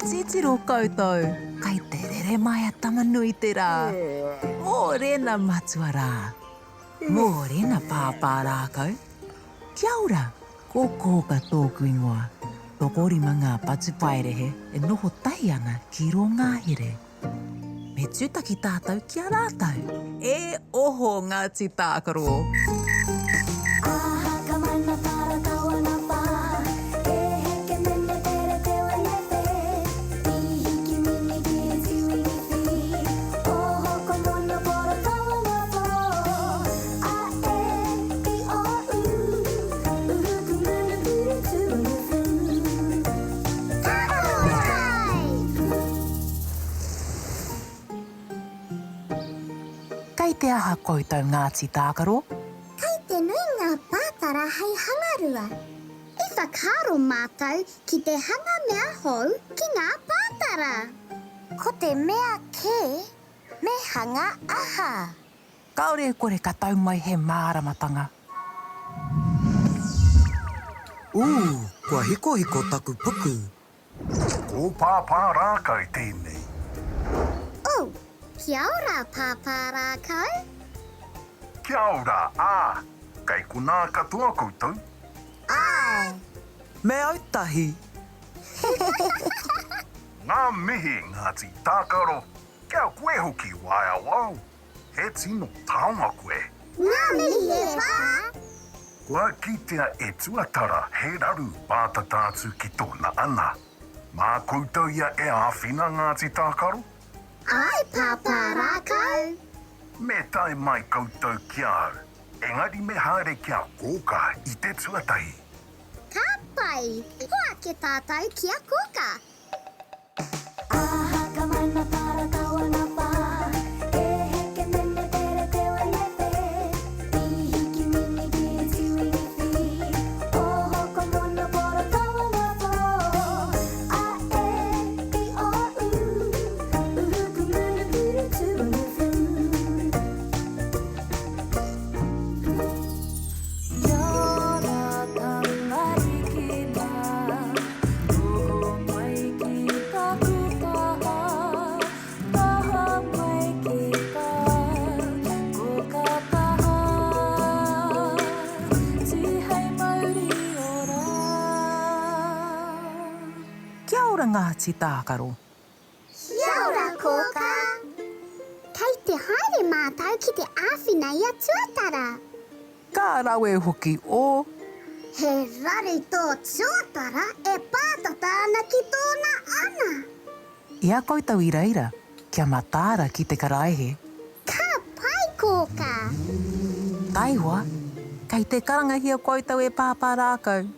Titiro koutou, kai te rere mai a Tama-nui-te-rā. Mōrena matua rā. Mōrena pāpā rākau. Kia ora, ko Kōka tōku ingoa. Tokorima ngā patupaiarehe e noho tahi ana ki rō ngahere. Me tūtaki tātou ki a rātou. E oho Ngāti Tākaro! Kei te aha koutou Ngāti Tākaro? Kei te nui ngā pātara hei hangarua. I whakaaro mātou ki te hanga mea hou ki ngā pātara. Ko te mea kē, me hanga aha? Kāore e kore ka tau mai he māramatanga. Ū, kua hikohiko taku puku. Ko Pāpā Rākau tēnei. Oh, kia ora Pāpā Rākau. Kia ora, ā, kei konā katoa koutou? Āe. Me autahi. Ngā mihi Ngāti Tākaro, kia koe hoki Waeawao. He tino taonga koe. Ngā mihi e whā! Kua kitea e Tuatara he raru pātata atu ki tōna ana. Mā koutou ia e āwhina Ngāti Tākaro? Āe Pāpā Rākau! Me tae mai koutou ki a au, engari me haere ki a Kōkā i te tuatahi. Ka pai! Hoake tātou ki a Kōkā! Noho mai ki taku taha, taha mai ki tā koka taha, Tihei mauri ora. Kia ora Ngāti Tākaro. Kia ora Kōkā. Kei te haere mātou ki te āwhina i a Tuatara. Ka rawe hoki o. He raru tō tuatara e pātata ana ki tōna ana. I a koutou i reira, kia mataara ki te karaehe. Ka pai kōkā! Taihoa, kei te karangahia koutou e Pāpā Rākau.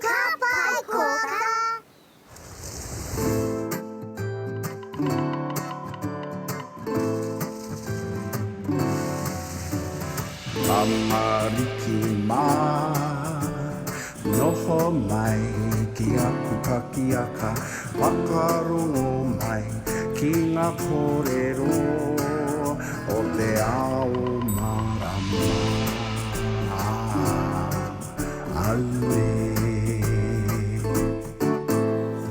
Ka pai kōkā! Tamariki mā, noho mai ki aku pakiaka, whakarongo mai ki ngā kōrero o te ao mārama. Auē.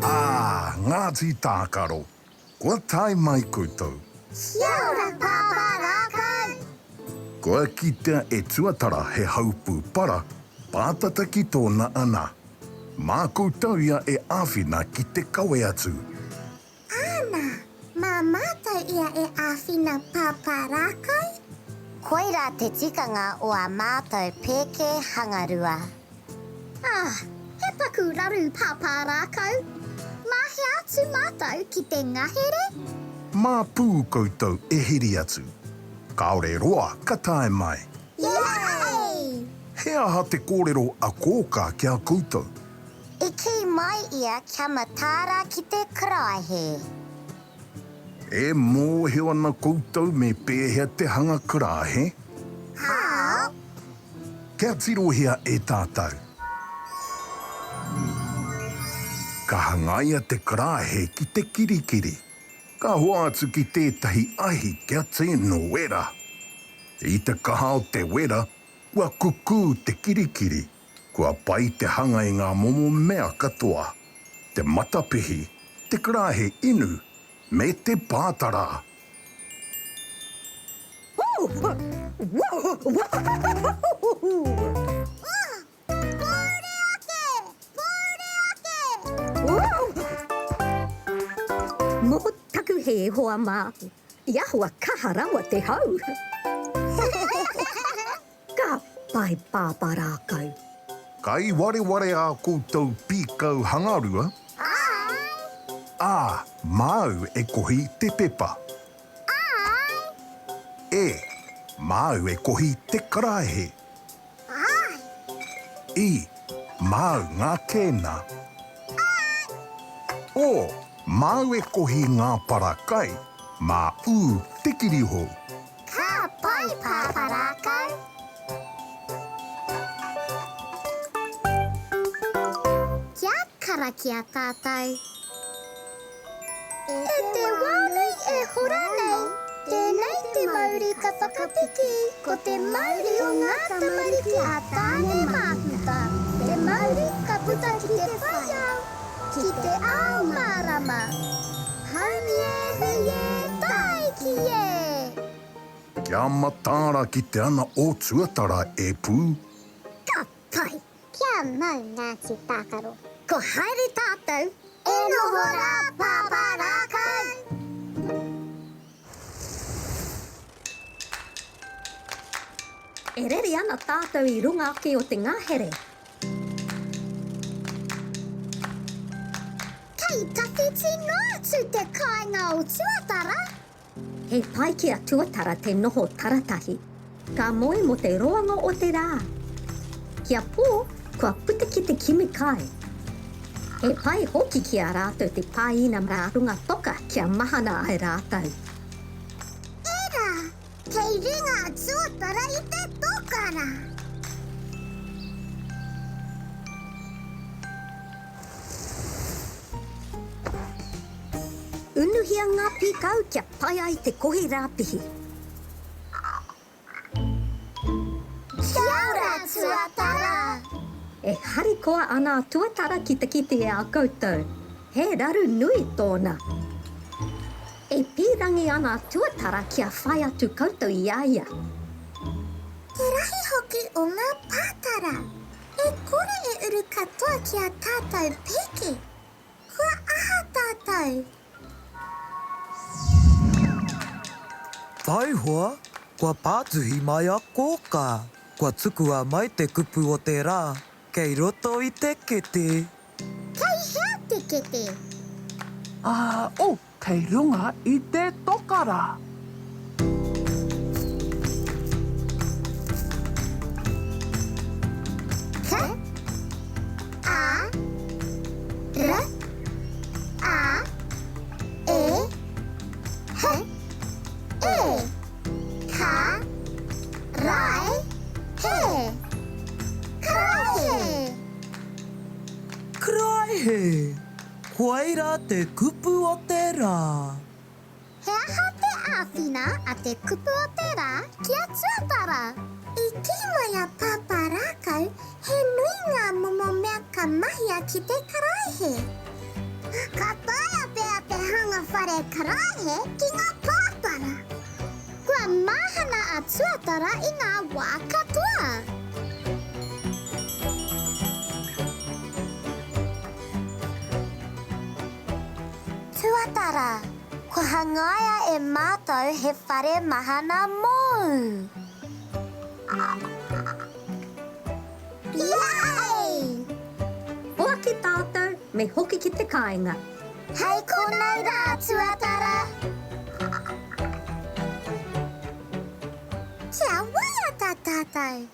Ā, Ngāti Tākaro, kua tae mai koutou. Kia ora Pāpā Rākau! Kua kitea e Tuatara he haupū para, pātata ki tōna ana. Mā koutou ia e āwhina ki te kawe atu. Āna, mā mātou ia e āwhina Pāpā Rākau. Koirā te tikanga o ā mātou pēke hangarua. Ah, he paku raru Pāpā Rākau. Mā hea atu mātou ki te ngahere? Mā pū koutou e heri atu. Kāore roa ka tae mai. Yay! He aha te kōrero a Kōkā ki a koutou? I kī mai ia kia mataara ki te karaehe. E mōhio ana koutou me pēhea te hanga karaehe? Kāo. Kia tirohia e tātou. Ka hangaia te karaehe ki te kirikiri. Ka hoatu ki tētahi ahi kia tino wera. I te kaha o te wera, kua kukū te kirikiri. Kua pai te hanga i ngā momo mea katoa, te matapihi, te karaehe inu, me te pātara. Pōuri ake! Pōuri ake! Mō taku hē, hoa mā, i ahua kaha rawa te hau. Ka pai Pāpā Rākau. Kai wareware ā koutou pīkau hangarua? Āe! Ā, māu e kohi te pepa. Āe! E, māu e kohi te karaehe. Āe! I, māu ngā kēna. Āe! O, māu e kohi ngā para kai, mā ū te kirihou. Ka pai, Pāpā Rākau! Kia karakia tātou. E te wā nei e hora nei, tēnei te mauri ka whakapiki, ko te mauri o ngā tamariki a Tāne Māhuta, te mauri ka puta ki te whai ao, ki te ao mārama. Haumi e, hui e, tāiki e! Kia mataara ki te ana o Tuatara e Pū. Ka pai! Kia mau Ngāti Tākaro. Ko haere tātou. E noho rā Pāpā Rākau! E rere ana tātou i runga ake o te ngahere. Kei tawhiti noa atu te kāinga o Tuatara. He pai ki a Tuatara te noho taratahi. Ka moe mō te roanga o te rā. Kia pō, kua puta ki te kimi kai. He pai hoki ki a rātou te pāina mā runga toka kia mahana ai rātou. Ērā, kei runga a Tuatara i te toka rā. Unuhia ngā pīkau kia pai ai te kohi rāpihi. Kia ora, Tuatara! E harikoa ana a Tuatara ki te kite i a koutou. He raru nui tōna. E pīrangi ana a Tuatara kia whai atu koutou i a ia. Te rahi hoki o ngā pātara! E kore e uru katoa ki a tātou pēke. Kua aha tātou? Taihoa, kua pātuhi mai a Kōkā. Kua tukua mai te kupu o te rā kei roto i te kete. Kei hea te kete? Ā, oh, Kei runga i te toka ra. K A R A E H E Ka Rae He Karaehe. Karaehe! Koirā te kupu o te rā. He aha te āwhina a te kupu o te rā ki a Tuatara? I kī mai a Pāpā Rākau he nui ngā momo mea ka mahia ki te karaehe. Ka taea pea te hanga whare karaehe ki ngā pātara. Kua mahana a Tuatara i ngā wā katoa. Tuatara, kua hangaia e mātou he whare mahana mōu. Yay! Hoake tātou, me hoki ki te kāinga. Hei konei rā, Tuatara! Kia waiata tātou!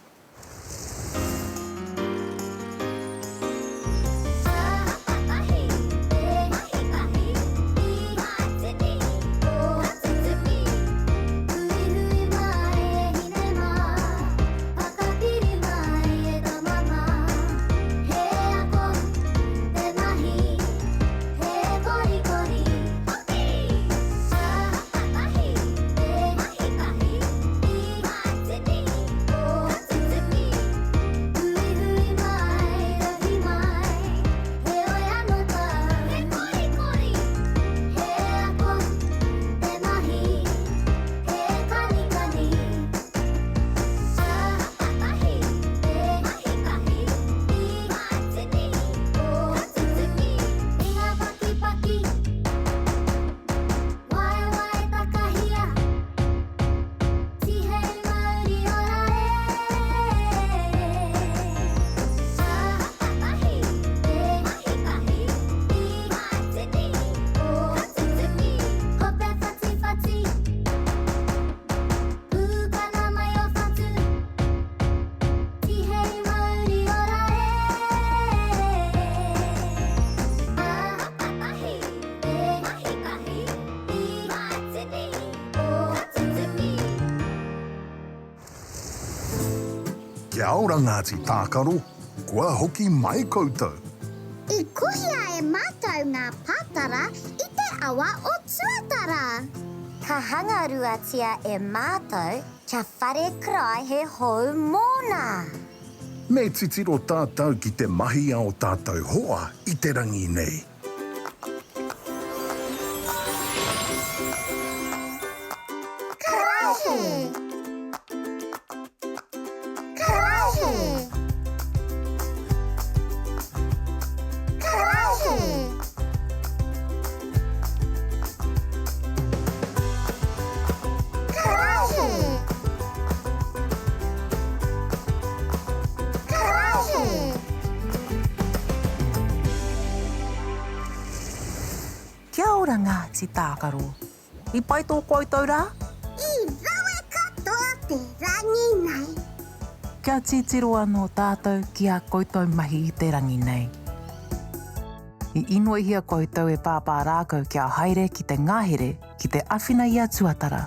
Kia ora Ngāti Tākaro, kua hoki mai koutou. I kohia e mātou ngā pātara i te awa o Tuatara. Ka hangaruatia e mātou kia whare karaehe hou mōna. Me titiro tātou ki te mahi a o tātou hoa i te rangi nei. Karaehe! Karaehe! Karaehe! Karaehe! Karaehe! Kia ora Ngāti Tākaro. I pai tō koutou rā? I rawe katoa te rangi nei. Kia titiro anō tātou ki ā koutou mahi i te rangi nei. I inoihia koutou e Pāpā Rākau kia haere ki te ngahere ki te awhina i a Tuatara.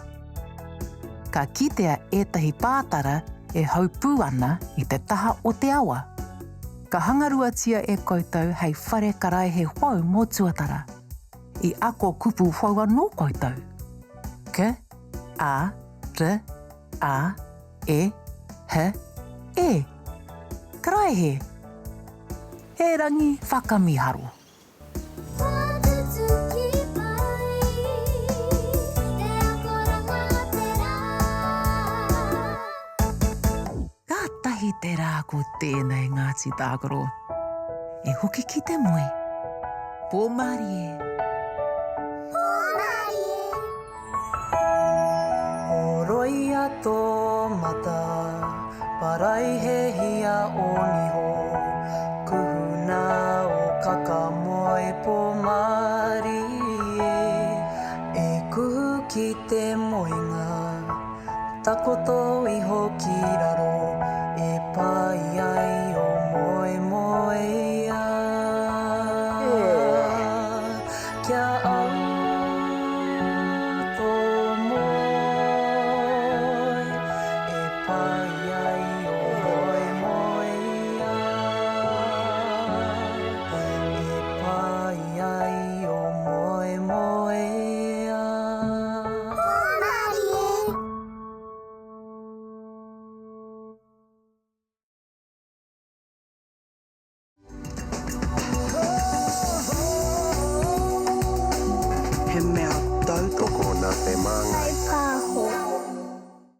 Ka kitea ētahi pātara e haupū ana i te taha o te awa. Ka hangaruatia e koutou hei whare karaehe hou mō Tuatara. I ako kupu hou anō koutou. K, A, R, A, E, H, E. Karaehe! He rangi whakamiharo. Kātahi te rā ko tēnei Ngāti Tākaro. E hoki ki te moe. Pō mārie. Pō mārie. Horoia tō mata, paraihehia ō niho, kuhuna ō kakamoe pō mārie, e kuhu ki te moenga, takoto iho ki raro, e pai.